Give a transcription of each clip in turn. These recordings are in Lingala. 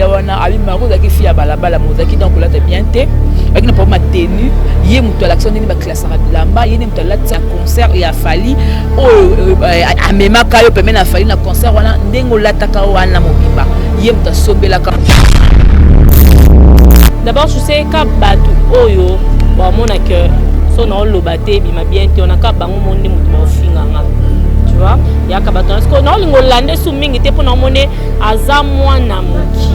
aya wana abi maro ozalaki fille ya balabala mo ozalaki donc kolata bien te, azalaki na problème ya tenue. Ye moto alakisa ndenge baklasaka bilamba, ye nde moto alatisa concert ya Fally oyo amemaka yo pembeni na Fally na concert wana, ndenge olataka wana mobimba, ye moto asombelaka. D'abord, je sais ka bato oyo bamona ke so na oloba te ebima bien te, ona ka bango mo nde moto baofinganga, tu vois. Yaka bato wana sikoyo naolinga olande su mingi te mpo na omone aza mwana moki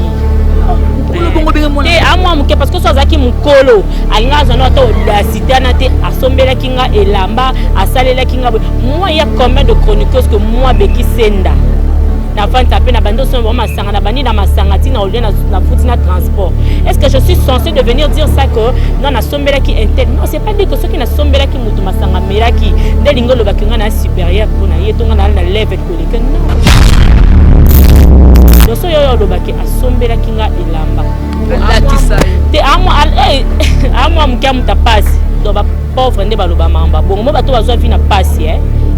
te, amwa moke, parce que so azalaki mokolo alinga azwa no ata audacité wana te. Asombelaki nga elamba, asalelaki nga boye. Moi, ya combien de chroniqueuse que moi, Beki Senda, navandisa mpe na bandi osomba bango masanga, na bandi na masanga ntina olie na futi na transport. Est ce que je suis censé de venir dire ça que non, nasombelaki un tel? Non, c'est pas dire que soki nasombelaki moto masanga amelaki nde elingi olobaki nga na supérieur mpo na ye to nga na na level koleka. Non, nyonso oyo olobaki asombelaki nga elamba te, amwa moke amuta pasi. Donc bapauvre nde baloba makambo bongo mo bato bazwa vi na pasi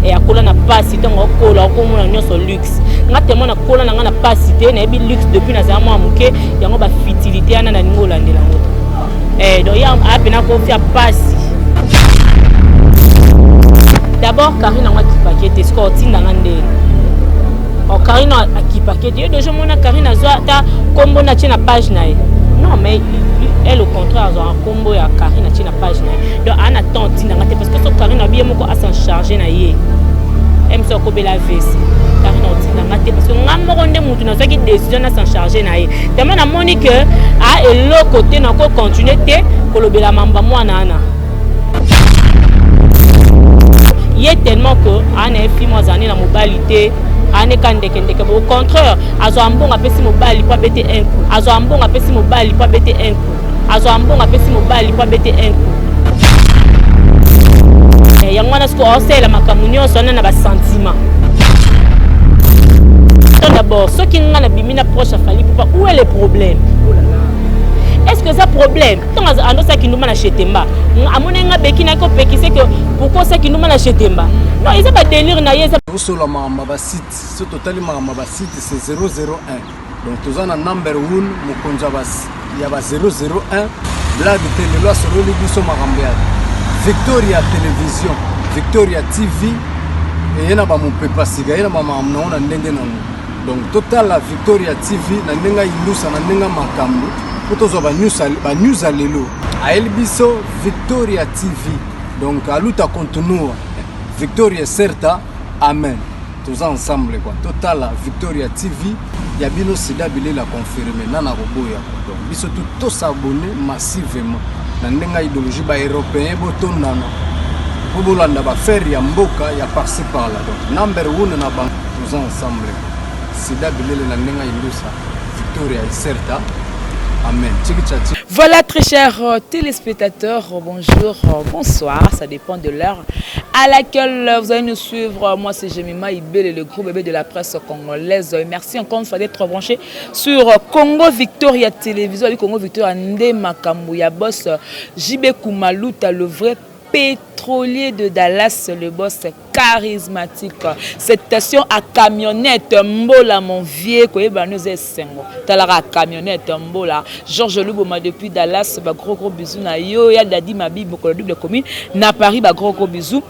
e akola na pasi. Ntango okola, okomona nyonso luxe. Nga temo nakola na nga na pasi te, nayebi luxe depuis nazala mwa moke. Yango bafutilité wana nalingi olandela yango te. Donc ye apena kofia pasi. D'abord, Karine yango akipaki ete sikoyo otindanga ndenge Karine akipaki ete yo deja omona Karine azwa ata nkombo na tie na page na ye. Non, mais elle, au contraire, azwaka nkombo ya Karine atie na page na ye. Donc aa na temps otindanga te, parce que so Karine abi ye moko asan charge na ye mso akobela vesi, Karine otindanga te, parce que nga moko nde mutu nazwaki décision na s'en charge na ye. Tellement namoni ke a eloko te, nakocontinue te kolobela mamba mwana wana ye, tellement que aa na ye fille mo azala ne na mobali te, aneka ndekendeke. Au contraire, azwa mbongo apesi mobali mpo abete un coup, azwa mbongo apesi mobali mpo abete un coup, azwa mbongo apesi mobali mpo abete un coup. Yango wana sikoyo aosalela makambo nyonso wana na basentiment. D'abord, soki nga nabimi na proche ya Fally Ipupa, où est le problème? Est ce que eza problème? Ntango andosaki ndumba na Chetemba, amoni nga beki naki kopekise ke pourquoi osaki ndumba na Chetemba? Non, eza badélire na ye, eza Tosola makambo ya basite. So totali makambo ya basite, c'est 001. Donc toza na number 1, mokonzi ya ba 001, blague te. Lelo asololi biso makambo ya Victoria Télévision, Victoria TV eye na bamopepa sika, ye na bamakambo nango na ndenge nango. Donc totala Victoria TV na ndenge ayindusa, na ndenge makambo, mpo tozwa banews ya lelo. Ayeli biso Victoria TV. Donc a luta continua, Victoria certa, amen. Toza ensemble quoi. Totala Victoria TV ya bino, sida bilela confirme nana koboya. Donc biso tu tos'abonner massivement na ndenge ya idéologie. Baeuropéen botondana mpo bolanda baaffaire ya mboka ya par-ci par-là. Donc number one na bango, toza ensemble, sida bilele na ndenge ya indusa, Victoria certa, amen. Tiki tchati. Voilà, très chers téléspectateurs, bonjour, bonsoir, ça dépend de l'heure à laquelle vous allez nous suivre. Moi, c'est Jemima Ibele, le gros bébé de la presse congolaise. Merci encore une fois d'être branché sur Congo Victoria Télévision. Congo Victoria nde makambo ya boss JB Kumaluta, le vrai pétrolier de Dallas, le boss charismatique. Cette station à camionnette Mbola, mon vieux, koyeba nous esengo. Talara camionnette Mbola. Georges Luboma depuis Dallas, ba gros gros bisous na yo, ya Dadi Mabi, bokolo double commune na Paris, ba gros gros bisous.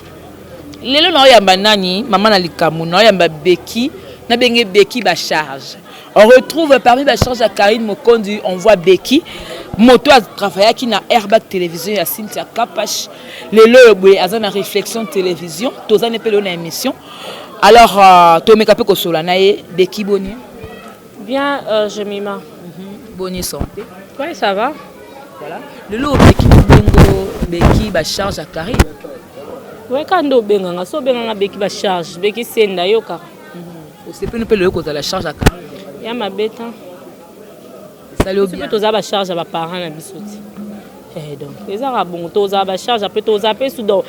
Lelo na oyamba nani, mama na likambo, na oyamba Beki, na benge Beki ba charge. On retrouve parmi ba charge à Karine Mokondi, on voit Beki. Moto a travaillé qui na Airbag Télévision ya Cynthia Kapash. Lelo oyo boye aza na Réflexion Télévision, tozani mpe lelo na émission. Alors tomeka mpe kosola na ye. Beki, boni? Bien, Jemima. Boni santé? Oui, ça va. Voilà, lelo Beki bongo Beki bacharge ya Karine. Oui, ka nde obenganga so obenganga Beki bacharge, Beki Senda, yokaka. Osepeli mpe lelo kozala charge ya Karine? Ya mabe ta. Esali yo biso mpe bien. Tozala bacharge ya baparent na biso ti. Donc eza kaka bongo, tozala bacharge mpe tozala mpe su. Donc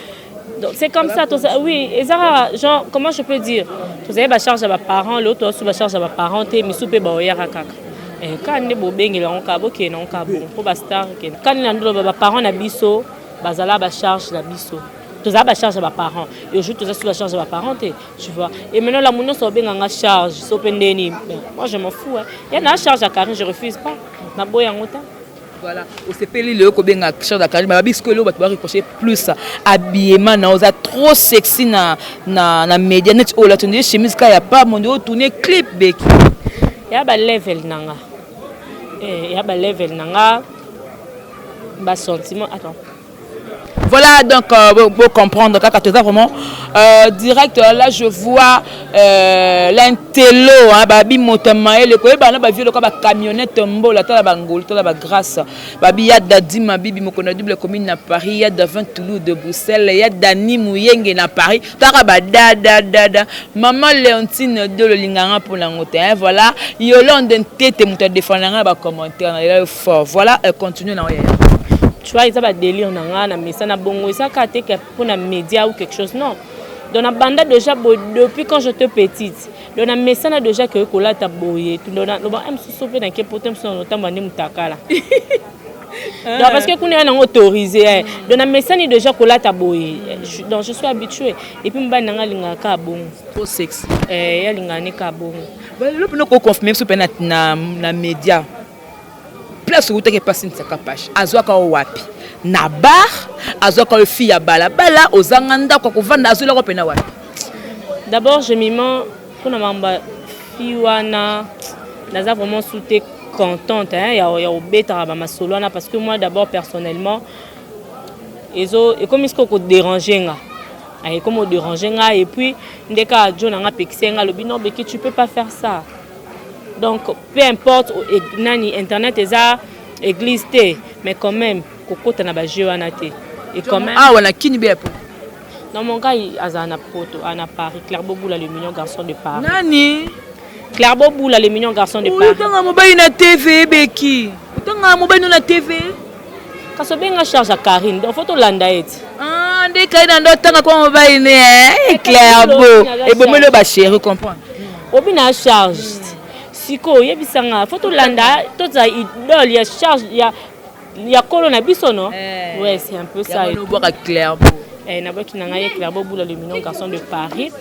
c'est comme ça toza, oui, eza kaka genre, comment je peux dire, tozali bacharge ya baparent. Lelo toza su bacharge ya baparent te, misu mpe baoyaka kaka. Kaka nde bobengela yango, kaka bokende yango kaka bongo mpo bastar kende kani na ndolo. Baparent na biso bazala bacharge na biso. Tozala bacharge ya baparent et aujourd'hui toza sur la charge ya baparent te, tu vois. Et maintenant la nyonso babenganga charge so mpe ndeni, moi je m'en fous, hein. Ya na charge ya Karine, je refuse pas, naboya yango te. Voilà, osepeli lelo kobenga charge ya Karine. Babi sikoyo eloko bato bareproche plus, habillement na oza trop sexy na média, neti oyo olati nde chemise ka ya pamo nde otourne clip, Beki. Ya balevel na nga, ya balevel na nga, basentiment, attends. Voilà, donc pour comprendre, kaka toza vraiment direct. Là, je vois l'intello, hein, babi moto mayele koyeba na bavie loka bacamionnette mbola, tala bangolu, tala bagrâce. Babi ya Dadi Mabibi mokono double commune na Paris, ya Davin Toulouse de Bruxelles, ya Dani Muyenge na Paris, taka badadadada. Mama Léontine de lolinganga mpona yango te, hein. Voilà, Yolande Ntete, moto adefendanga na bacommentaire na lela fort. Voilà, continue na oyo. Tu vois, eza badélire na nga na mesana bongo, eza kaka te mpona média ou quelque chose, non. Donc na banda déjà boye depuis quand j'étais petite. Donc na mesana déjà ke kolata boye. Donc naloba mosusu mpe nake poto, mosusu na lotambo nde motakala. Donc parce que kuna ya nango autorisé. Donc na mesani déjà kolata boye, donc je suis habituée. Et puis mobali nanga alingaka kaka bongo. Trop sexy. Ye alingaka ne kaka bongo. Lelo mpena koconfirme biso mpe na média, place outaki epasi ntisaka pashe, azwaka o wapi? Na bar azwaka oyo fille ya balabala, ozanga ndako ya kovanda, azwelaka mpena wapi? D'abord, je mima mpona makambo ya fille wana, naza vraiment su te contente, hein, ya kobetaka bamasolo wana, parce que moi d'abord personnellement ezo ekomi sikoyo kodérange nga, ekomi kodérange nga. Et puis nde kaka jo na nga apekisi nga, alobi: "Non Beki, tu peux pas faire ça." Donc peu importe nani, internet eza église te, mais quand même kokota na bajeu wana te. Et quand même Awa na kini be po? Non, mon gars azala na poto, na Paris. Claire Boboula, le mignon garçon de Paris. Nani? Claire Boboula, le mignon garçon de Paris. Otanga mobali na TV, Beki, otanga mobali no na TV. Kasi obenga charge ya Karine, donc faut tolanda ye ti. Nde Karine ando otanga kwa mobali ne Claire Bo ebomeli oyo bachéri, comprendre. Obi na charge sikoyo, oyebisanga, faut tolanda, tozala idole ya charge ya kolo na biso, no? Ouais, c'est un peu ça. Obwaka Claire Bo. Nabwaki na ngai ye Claire Boboula, le mignon garçon de Paris,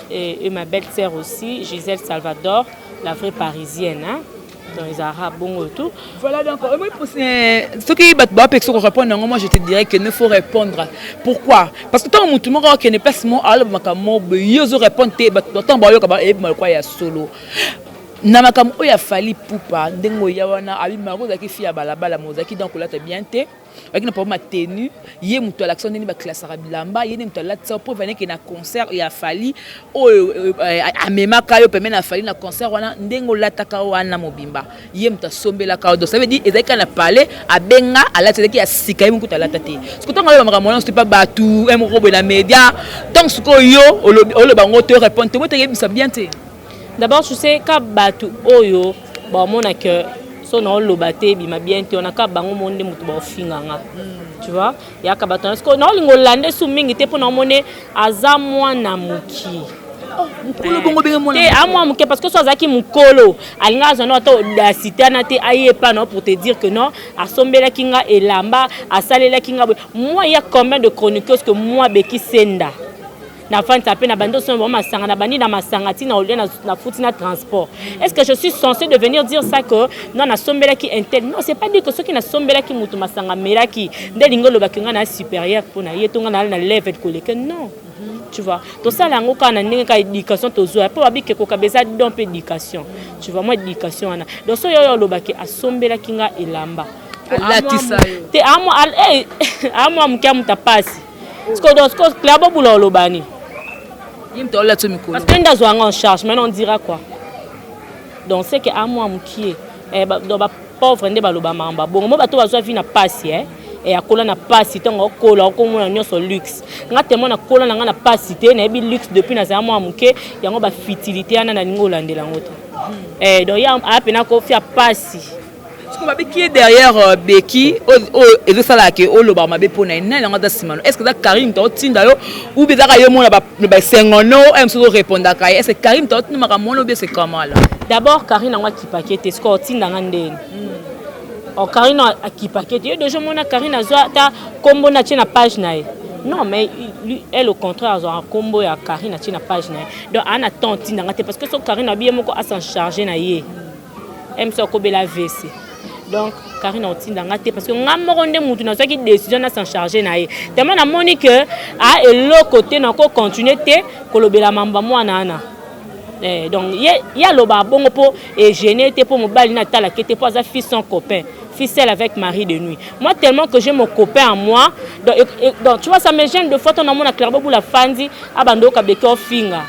et ma belle sœur aussi, Gisèle Salvador, la vraie parisienne, hein? Donc ezalaka bongo tout. Voilà, donc soki bato bapekisa korépondre yango, moi je te dirais que ne faut répondre. Pourquoi? Parce que ntango motu moko akende place mo aloba makambo mo, yo ozo répondre te, bato ntango bayoka bayebima lokwa ya solo na makambo oyo afali pupa. Ndenge oya wana abimaka, ozalaki fille ya balabala, mo ozalaki donc kolata bien te, oyaki na problème ya tenue. Ye moto alakisa ndenge baklasaka bilamba, ye nde moto alatisa po vaneke na concert ya Fali oyo amemaka yo pembeni na Fali na concert wana. Ndenge olataka wana mobimba, ye moto asombelaka yo. Donc ça veut dire ezalaki kaka na palais, abenga alati, ezalaki ya sika, ye mokuta alata te. Soki ntango aloba makambo wana, soki mpa bato moko boye na média, ntango sikoyo yo oloba yango te, répondre te, moto bien te. D'abord, tu sais, ka bato oyo baomona ke so na oloba te ebima bien te wana, ka bango mo nde moto baofinga nga, tu vois. Yaka bato wana sikoyo naolinga olanda esu mingi te, mpo na omone aza mwana moki. Mokolo bongo benge mwana? Te, amwa moke, parce que so azalaki mokolo, alinga azwa no ata audacité wana te, ayepa no pour te dire que non, asombelaki nga elamba, asalelaki nga boye. Moi, ya combien de chroniqueuses que moi Beki Senda nafandisa mpe na bandi osomba bango masanga, na bandi na masanga ntina olia na futi na transport? Est ce que je suis censé de venir dire ça que non, nasombelaki un tel? Non, c'est pas dire que soki nasombelaki moto masanga amelaki nde elingi olobaki ngai na supérieur mpo na ye to ngai na level koleka. Non, tu vois, tosala yango kaka na ndenge kaka éducation tozwa, mpo babike kokaba eza don mpe éducation, tu vois. Moi éducation wana, donc soki oyo olobaki asombelaki nga elamba, Alatisa yo. Te, amwa moke, amuta pasi siko. Donc siko Claire Bobula olobani? Ye moto aolatisa mikolo. Parce que nde azwa yango en charge. Maintenant on dira quoi? Donc c'est que amwa mokie, donc bapauvre nde baloba makambo bongo. Mo bato bazwa vie na pasi, akola na pasi, ntango akola okomona nyonso luxe. Nga temo nakola na nga na pasi te, nayebi luxe depuis nazala mwa moke. Yango bafutilité wana nalingi olandela yango te. Donc ye aya mpena kofia pasi. Siko babeki ye derrière Beki oyo ezosalaka ke olobaka mabe mpo na ye, nani yango aza nsima no? Est ce que eza Karine moto aotinda yo, ou bien ezaka yo mona basengono oyo mosusu orépondaka ye? Est ce que Karine moto aotinda makambo wana, ou bien c'est comment là? D'abord, Karine yango akipaki te, sikoyo otindanga ndeni? Karine akipaki te, yo déjà omona Karine azwa ata nkombo na tie na page na ye? Non, mais lui, elle, au contraire, azwaka nkombo ya Karine, atie na page na ye. Donc aa na temps otindanga te, parce que so Karine abi ye moko as'en charge na ye, ye moso akobela AVC. Donc Karine otindanga te, parce que nga moko nde mutu nazwaki décision na s'en charge na ye, tellement namoni ke a eloko te, nakocontinue te kolobela mamba mwana wana. Donc ye alobaka bongo mpo egêner te, mpo mobali na atalaki te, mpo aza fille sans copain, fille seule avec mari de nuit. Moi, tellement que j'ai mon copain à moi, donc, donc tu vois, ça me gêne de fois ton amona Claire Bula fandi abando kabeke ofinga.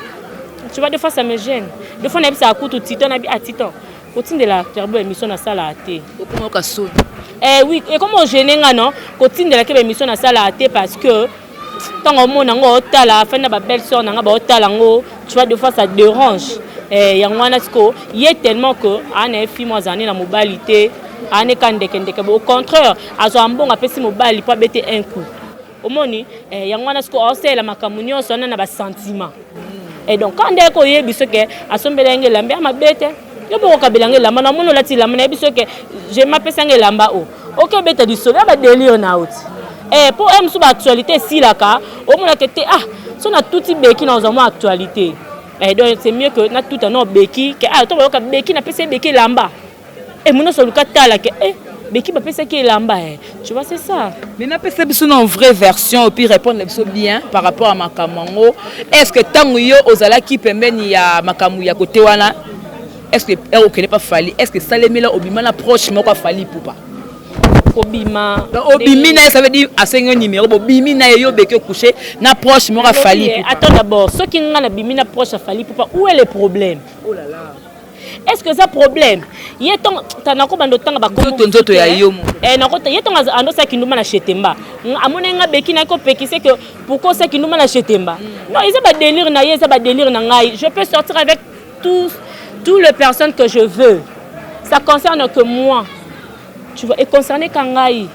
Tu vois, des fois ça me gêne. Des fois nayebisaka kutu Titon, nabi ah Titon, kotindela Claire émission nasalaka te. Okoma oka soni. Eh oui, et comme ogêner nga, non, kotindelaki baémission nasalaka te, parce que ntango omona yango otala afandi na babelle sœur na nga baotala yango, tu vois, des fois ça dérange. Yango wana siko ye, tellement que aa na ye fi mo azala ne na mobali te, aa ne ka ndekendeke. Au contraire, azwa mbongo, apesi mobali mpo abete un coup. Omoni, yango wana siko aosalela makambo nyonso wana na basentiment. Et donc quand ndenge koyebi soki asombela yango elamba ya mabe te, yo mpo kokabela yango elamba, namoni olati elamba, nayebi soki je mapesa yango elamba o oke obeta lisolo ya badélire na yo ti mpo e mosusu baactualité esilaka, omonaka te. Ah, so natuti beki na ozwa mwa actualité. Donc c'est mieux que natuta na obeki ke ah to bayoka beki napesi ye beki elamba e mo nyonso oluka tala ke beki bapesaki elamba. Tu vois, c'est ça. Mais napesa biso na vraie version et puis répondre biso bien par rapport à makambo yango. Est ce que ntango yo ozalaki pembeni ya makambo ya kote wana, est ce que ere okende pa Fally, est ce que esalemela obima na proche moko aFally Ipupa? Kobima? Obimi na ye, ça veut dire asengi yo numéro, bobimi na ye, yo beki ocoucher na proche moko aFally Ipupa. Attends d'abord, soki nga nabimi na proche aFally Ipupa, où est le problème? Oh là là. Est ce que eza problème? Ye ntongo nakobanda otanga. Nzoto, nzoto ya yo moko. Ye ntongo andosaki ndumba na Chetemba, amoni nga beki naki kopekise ke pourquoi osaki ndumba na Chetemba. Non, eza badélire na ye, eza badélire na ngai. Je peux sortir avec tous les personnes que je veux, ça concerne que moi, tu vois, econcerne ka ngai,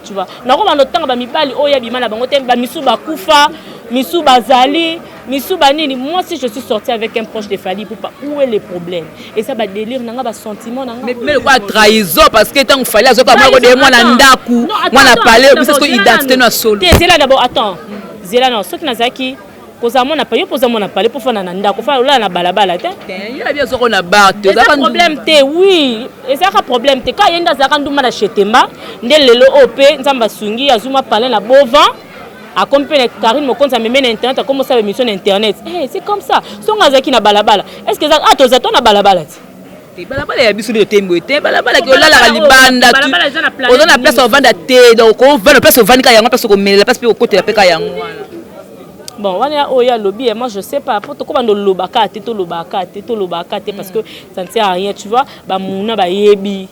tu vois. Nakobanda otanga bamibali oyo abima na bango te, bamisu bakufa, misu bazali, misu banini. Moi, si je suis sortie avec un proche de Fally Ipupa, où est le problème? Eza badélire na nga, basentiment na nga. Mais lokola trahison, parce que ntango Fally azoka moko de mwana ndaku, mwana pale, obisa siko identité no ya solo. Te, zela d'abord, attends, zela. Non, soki nazalaki kozala mwana pale, yo mpo oza mwana pale mpo fanda na ndako, fa olala na balabala te. Ye abi azoko na bar te. Eza problème te. Oui, ezalaka problème te. Ka ye nde azalaka ndumba na Chetemba, nde lelo oyo mpe Nzambe asungi, azuma palin na bovan, akomi mpe na Karine Mokonzi, ameme na internet, akomi osala émission na internet. C'est comme ça. Songo azalaki na balabala, est ce que ah toza to na balabala te? Balabala ya biso nde totembo te, balabala ke olalaka libanda, oza na place ovanda te. Donc ovanda place ovandi kaka yango, place okomelela, place mpe okotela mpe kaka yango wana. Bon, wana oyo alobi, moi je sais pas po tokobanda olobaka te, tolobaka te, tolobaka te, parce que ça ne sert à rien, tu vois. Bamuna bayebi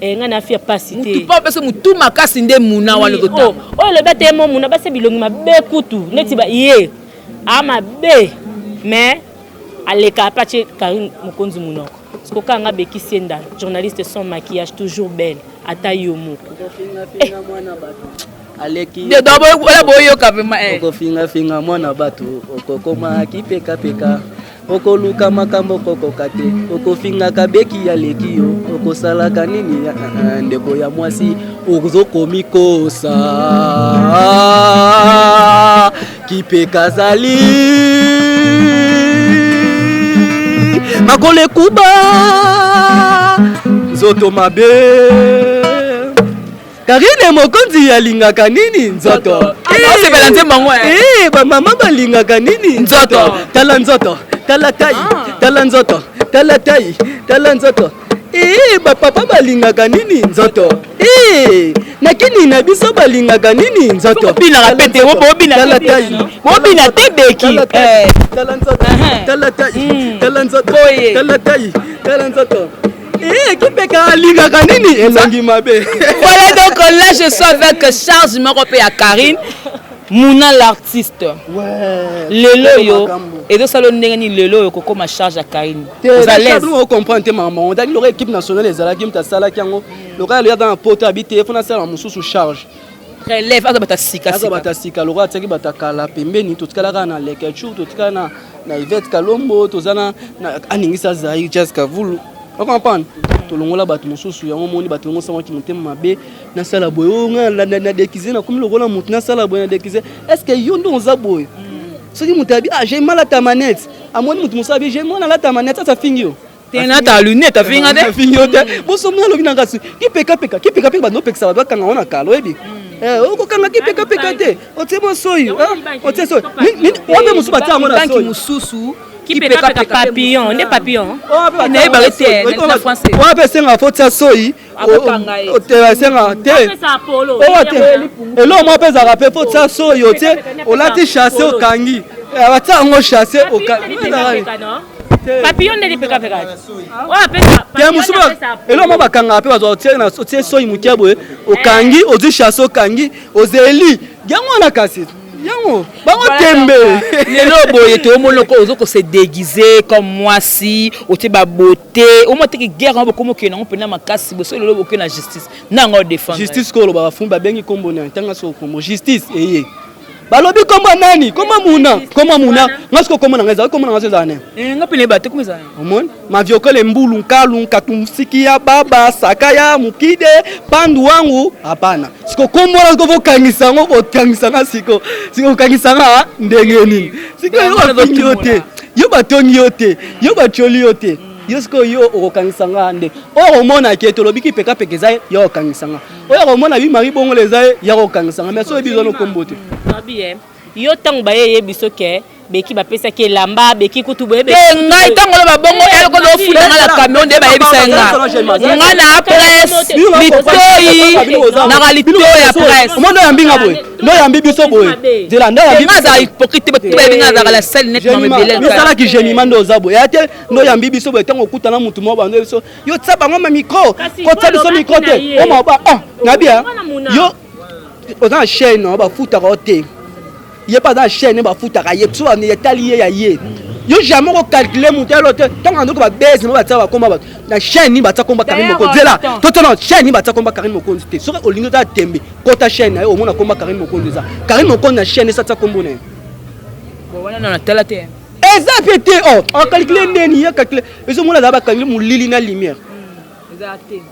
ngai na fi ya pasi te. Mutu mpo mutu makasi nde muna wana. Oyo elobi ate mo muna basi bilongi mabe kutu neti ye a mabe, mais aleka pe atie Karine Mokonzi monoko. Sikoka nga bekisi ye ndala, journaliste sans maquillage, toujours belle, ata yo moko. Aleki. Ola boyoka vraiment. Okofingafinga mwana bato, okokoma kipekapeka, okoluka makambo okokoka te, okofingaka beki aleki yo, okosalaka nini? Ndeko ya mwasi, ozokomi kosa kipeka, azali makolo ekuba, nzoto mabe. Karine Mokonzi alingaka nini? Nzoto. Osepela nzembo yango. Bamama balingaka nini? Nzoto. Tala nzoto, tala tai, tala nzoto, tala tai, tala nzoto. Bapapa balingaka nini? Nzoto. Nakini na biso balingaka nini? Nzoto. Obinaka pe te, Tala tai. bobina te beki. Tala nzoto, tala tai, tala nzoto, tala tai, tala nzoto. Kipeka alingaka nini? Elongi mabe. Voilà, donc là je suis avec charge moko mpe ya Karine Muna l'artiste. Lelo oyo ezosala ndenge nini? Lelo oyo kokóma charge ya Karine? Ocomprendre te makambo ozalaki loka équipe nationale, ezalaki moto asalaki yango loka loya aza na poto, abi te fona asala mosusu charge. Relève, aza bato ya sika. Aza bato ya sika. Lokola atiaki bato ya kala pembeni, totikala kaka na Lekechu, totikala na Ivete Kalombo, toza na aningisa Zaire Jazz Kavulu, ocomprendre? Tolongola bato mosusu yango omoni bato yango osamaki motema mabe. Nasala boye oyo ngai na déguise, nakomi lokola motu. Nasala boye na déguise. Est ce que yo nde oza boye? Soki moto abi: "Ah, j'ai mal à manette", amoni motu mosusu abi: "J'ai mal alata manette", asa afingi yo. Te, nata lunette, afinga te. Afingi yo te. Bosomi alobi na kasi kipekapeka, kipekapeka, bato opekisa bato bakanga ngo na kala. Oyebi okokanga kipekapeka te, otie mwa soi, otie soi wape mosusu batia yango na banki soi. Mosusu. Kipekapeka papillon nde papillon. Nayebaka te na français. Wana mpe esengaka fo tia soi. Akokanga ye. Esenga te. Apesa polo. Oyo te, eloko moko mpe ezalaka mpe fo tia soi, otie, olati chasse, okangi. Batia yango chasse. Papillon nde lipekapeka oyo apesa. Te, mosusu eloko moko bakangaka mpe bazwa, otie soi moke boye, okangi, ozwi chasse, okangi, ozeli yango wana. Kasi yango bango tembe. Lelo boye toomoni oko ozo kose déguiser comme mwasi, otie babote, omoi teke guerre yango bokomi okende yango mpena makasi boye. Soki lelo boke na justice, nango odéfendre? Justice ko oloba, bafumi babengi kombo nani? Ntanga soko kombo justice eye, balobi kombo nani? Kombo muna, kombo muna. Nga siko kombo na ngai ezala, kombo na ngai so ezala nani? Nga mpe nayeba te kombo ezala. Omoni maviokole, mbulu, nkalu, nkatumsiki ya baba saka ya mukide pandu wangu. Hapana, siko kombo wana siko bokangisa yango, bokangisa nga siko, siko kokangisa nga ndenge nini? Siko yo bafingi yo te, yo batongi yo te, yo batioli yo te, yo sikoyo yo okokangisa nga nde oyo omonaki tolobi kipekapeka eza ya kokangisa nga, oyo akomona bi Mari Bongola eza ye ya kokangisa nga. Mais so oyebi eza no kombo te. Nabi yo ntango baye yebi so ke beki bapesaki elamba beki kutu boye. Te, ngai ntango oloba bongo, eloko ofunda nga na camion nde bayebisa nga, nga na presse litoi, naka litoi ya presse. Omo ndo yambi nga boye, ndo yambi biso boye, nzela ndo yambi. Nga azala hypocrite te, bato bayebi nga azalaka la salle net mama ebele. Misalaki Gemima nde oza boye ya te, ndo yambi biso boye. Ntango okutana mutu moko, bando biso yo tia bango ma micro, kotia biso micro te. Oma ba ah nabia yo oza na chaîne na bafutaka yo te, ye mpe aza na chaîne bafutaka ye. Biso etali ye ya ye, yo jamais okocalcule moto elo te. Ntango andoko babese mo batia bakoma bato na chaîne nini batia komba Karine Mokonzi? Zela totona chaîne nini batia komba Karine Mokonzi te. Soki olingi oza tembe, kota chaîne na ye, omona komba Karine Mokonzi. Eza Karine Mokonzi na chaîne esa tia kombo na ye. Wana na natala te. Eza mpe te. O acalcule ndeni ye calcule, ezomona azala bakalcule molili na lumière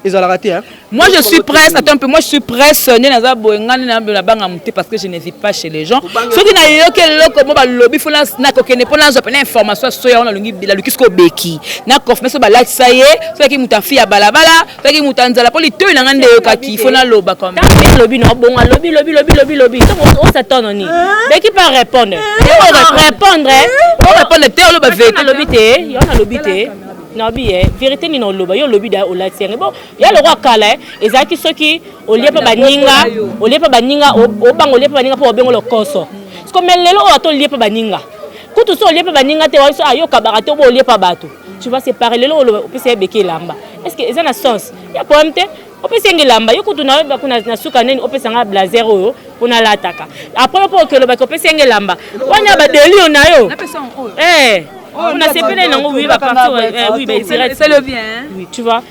ezalaka te. Moi je suis presse, attends un peu, moi je suis presse, nde naza boye, nga nde nabanga mote parce que je ne vis pas chez les gens. Soki nayoki eloko mo balobi, fo nakokende mpo nazwa pena information. So yango nalingi naluki soki obeki na confirme, so balatisa ye, soki moto afi ya balabala, soki moto ya nzala, mpo litoi na nga nde eyokaki, fo naloba comme Ntango alobi na obongo, alobi lobi lobi lobi lobi, ntango osatana nini, beki pa répondre, répondre. Orépondre te, oloba vérité. Alobi te, yo nalobi te, nabi ye vérité nini oloba? Yo olobi da olati yango. Bon, ya lokwa kala ezalaki soki olie mpe baninga, olie mpe baninga, obanga olie mpe baninga mpo obengo lokoso. Siko mais lelo oyo ata olie mpe baninga kutu, so olie mpe baninga te, waso ayokabaka te, obo olie mpe bato, tu vas séparer. Lelo oloba opesa ye beki elamba, est ce que eza na sens ya problème te? Opesi yenge elamba, yo kutu na na suka nini opesanga blazer oyo mpo nalataka après mpo okelobaki opesi yenge elamba wana badelio na yo mpona sepele nango. Oui, baparti, oui, badirect, oui, tu vois.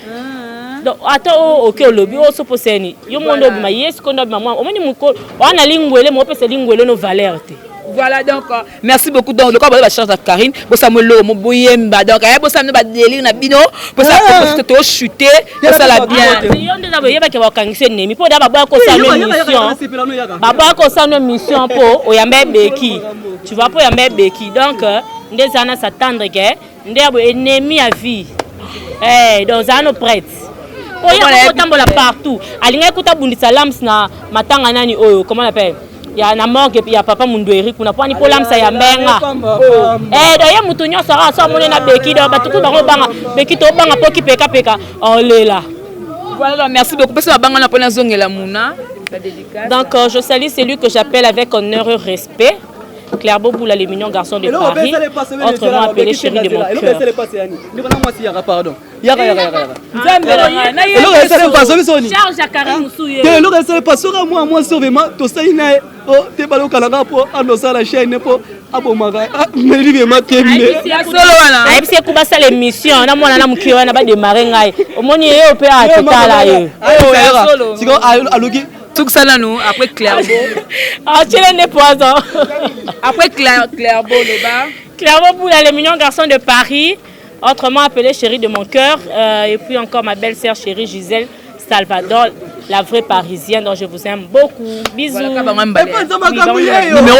Donc ata oyo oke olobi oyo so poseni yo mo nde obima ye sikoyo nde obima mwa omoni mokolo wana lingwele mo opesa lingwele no valeur te. Voilà, donc merci beaucoup. Donc lokola baza bacharge ya Karine, bosala eloko mo boyemba. Donc aya bosala bino badélire na bino, bosala tochute, tosala bien. Yo nde na boyebaki bakangisa ennemi mpo da baboya kosala émission, baboya kosala émission mpo oyamba ebeki, tu vois, mpo oyamba ebeki. Donc nde eza na s'attendre ke nde ya boye ennemi ya vie. Donc ozala no prête po ye kotambola partout, alingaki kuta abundisa lams na matanga nani oyo, comment on appelle, ya na morgue ya papa Mundweri kuna, po ani mpo lamsa ya mbenga. Donc ye mutu nyonso aka so amoni na beki, donc bato ku bango banga beki, tobanga mpo kipekapeka olela. Voilà, merci beaucoup. Pesa babanga na mpona azongela muna. Donc je salue celui que j'appelle avec honneur et respect Claire Boboula, le mignon garçon de Paris, autrement appelé chéri de mon cœur. Pardon, yaka yaka yaka yaka, eloko esali paso biso ni Charge à Karim Moussouye. Te, eloko esali paso soka mwa mwasi oyo vraiment tosali na ye te, balokalaka mpo andosala chaîne mpo abomaka meli vraiment tembe. Solo wana. Ayebisi ye kuba basala émission na mwana na mokie wana bademare. Ngai omoni ye oyo mpe atotala ye. Siko aluki. Sukisa nanu après Clairbeau. Atiele nde poison. Après Clairbeau, loba. Clairbeau Boula, le mignon garçon de Paris. Autrement appelée chérie de mon cœur. Et puis encore ma belle-sœur chérie Gisèle Salvador, la vraie Parisienne, dont je vous aime beaucoup. Bisous. Numéro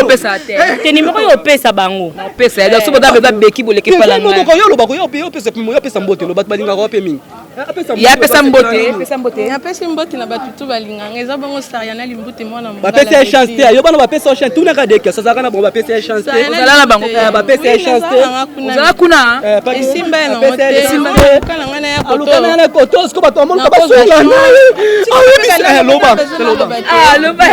pesa te. Te numéro yo pesa bango. Pesa donc soki boza beki boleki pala ngai. Yo olobaka yo opesa yo pesa mbote lo bato balingaka yo mpe mingi. Ya pesa mbote, pesa mbote. Napesi mbote na bato tu balinganga, eza bongo Sariana Limbute, mwana. Bapesi ye chance te, yo bana bapesa yo chance, tunaka deke sazalaka na bango, bapesi ye chance te. Ozala na bango. Bapesi ye chance te. Ozala kuna. Esimba ye nango te, aluka na ngai na ya koto. Aluka na ya koto, siko bato bamoluka basunga naye. Loba loba. Ah, loba.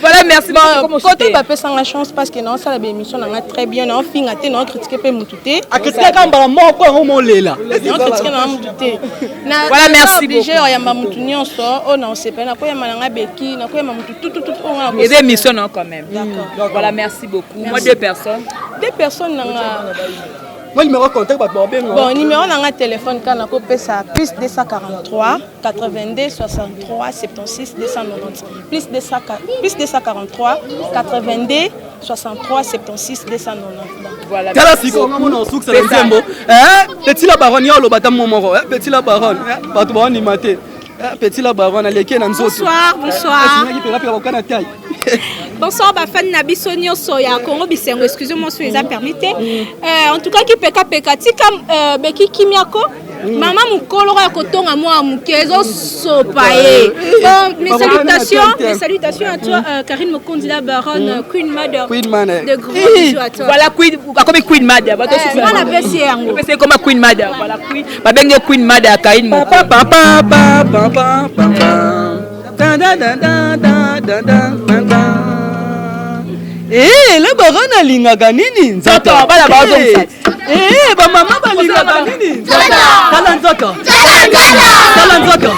Voilà, merci beaucoup. Koto bapesanga chance parce que naosala baémission nanga très bien, naofinga te, naocritique mpe mutu te. Acritiquaka mbala moko, yango molela. Naocritique nanga mutu te. Voilà, merci. Obligé oyamba mutu nyonso oyo naosepela, nakoyamba nanga beki, nakoyamba mutu tututu oyo. Eza émission non quand même. D'accord. Voilà, merci beaucoup. Moi, deux personnes. Deux personnes nanga. Moi, numéro contact bato babenga. Bon, numéro nanga téléphone kaka nakopesa: plus 243 82 63 76 290, plus 200, plus 243 82 63 76 290. Voilà. Tala sikoyo nga mona osukisa na nzembo Petit la Baronne. Ya oloba ata mo moko, Petit la Baronne, bato baondima te. Petit la Baronne aleki na nzoto. Bonsoir, bonsoir. Pekapeka bakana tai. Bonsoir bafani na biso nyonso ya Congo Bisengo. Excusez-moi soki eza permis te. En tout cas, kipekapeka tika beki kimiako. Mama mokolo ya kotonga mwa moke ezosopa ye. Bon, mes salutations, mes salutations à toi, Karine Mokonzi la Baronne, Queen Mother. Queen Mother. De gros bisous à toi. Voilà, Queen akomi Queen Mother. Bato Mwana apesi ye yango. Apesi koma Queen Mother. Voilà, Queen babenge Queen Mother ya Karine Mokonzi. Papa papa papa papa da da da da da da da da. Eh, la Baronne alingaka nini? Nzoto. Bana bazongisa. Eh, bamama balingaka nini? Nzoto. Tala nzoto, tala nzoto, tala nzoto.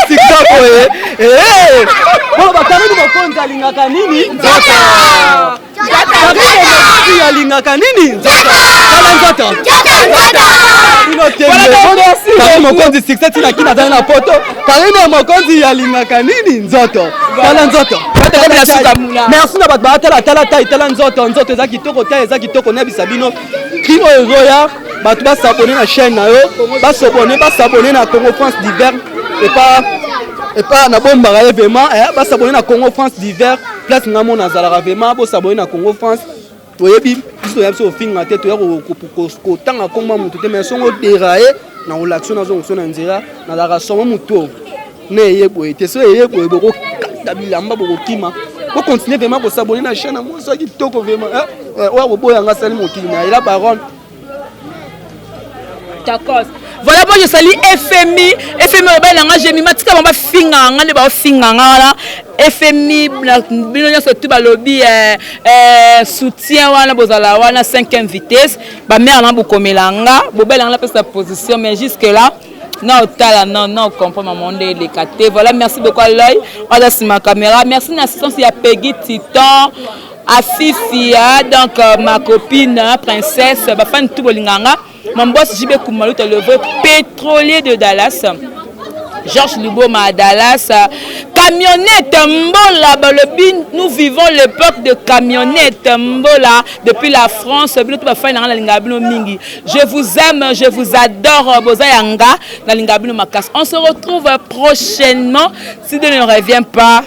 TikTok oye. Eh, bon, bakarine Mokonzi alingaka nini? Nzoto. Karine Mokonzi alingaka nini? Nzoto. Tala nzoto. Bino tembe. Karine Mokonzi succès tina kina azali na poto. Karine Mokonzi alingaka nini? Nzoto. Tala nzoto. Merci na bato baatala. Tala tai, tala nzoto, nzoto eza kitoko, tai eza kitoko. Nayebisa bino kino oyo ezoya, bato bas'abonner na chaîne na yo, bas'abonner, bas'abonner na Congo France Divers epa epa nabombaka ye vraiment. Bas'abonner na Congo France Divers, place nga mona azalaka vraiment. Bos'abonner na Congo France. Toyebi biso, toya biso kofinga te, toya kotanga nkombo motu te, mais songo dérailler na kolakisa nazongo so na nzela. Nazalaka somo motu ne eye boye te, so eye boye bokokata bilamba, bokokima. Bocontinue vraiment kos'abonner na chaîne na mwasi ya kitoko vraiment oyo akoboyanga asali mokili na ye, la Baronne. D'accord. Voilà, moi je salue FMI, FMI oyo nanga Jemima, tika bango bafinga nga nde baofinga nga wana. FMI bino nyonso tu balobi soutien wana, bozala wana 5e vitesse, bamare na bokomela nga, bobelanga napesa position, mais jusque là na otala non non comprendre mama nde eleka te. Voilà, merci beaucoup à l'œil oza nsima caméra, merci na assistance ya Peggy Titan Afifia, donc ma copine princesse, bafani tu bolinganga, mon boss JB Kumaluta, le vrai pétrolier de Dallas, Georges Luboma à Dallas, camionnette Mbola, balobi nous vivons l'époque de camionnette Mbola depuis la France. Bino bafani nanga, nalinga bino mingi, je vous aime, je vous adore, boza yanga, nalinga bino makasi. On se retrouve prochainement si Dieu ne revient pas.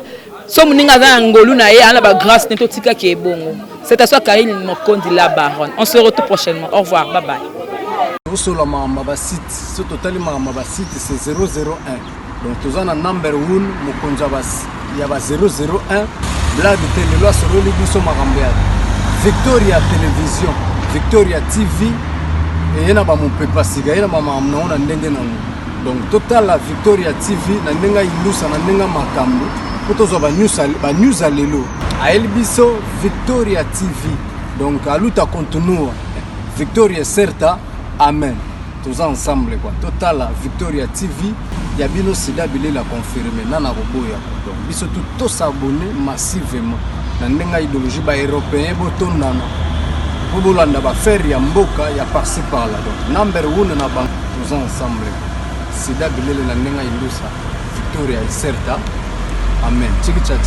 So moninga aza na ngolu na ye, ana bagrâce ne totikaki ebongo. C'est à soi, Karine Mokondi la Baronne. On se retrouve prochainement, au revoir, bye bye. Tosola makambo ya basite. So totali makambo ya basite, c'est 001. Donc toza na number 1, mokonzi ya ba 001, blague te. Lelo asololi biso makambo ya Victoria Télévision, Victoria TV eye na bamopepa sika, ye na bamakambo nango na ndenge nango. Donc totala Victoria TV na ndenge ayindusa, na ndenge makambo mpo tozwa banews ya lelo. Ayeli biso Victoria TV, donc aluta continua, victoria certa, amen. Toza ensemble quoi. Totala Victoria TV ya bino, sida bilela confirme nana koboya. Donc biso tu tos'abonner massivement na ndenge ya idéologie. Baeuropéen botondana mpo bolanda baaffaire ya mboka ya par-ci par-là. Donc number one na bango, toza ensemble, sida bilele na ndenge ya indusa, victoria certa, amen. Chiki chachi.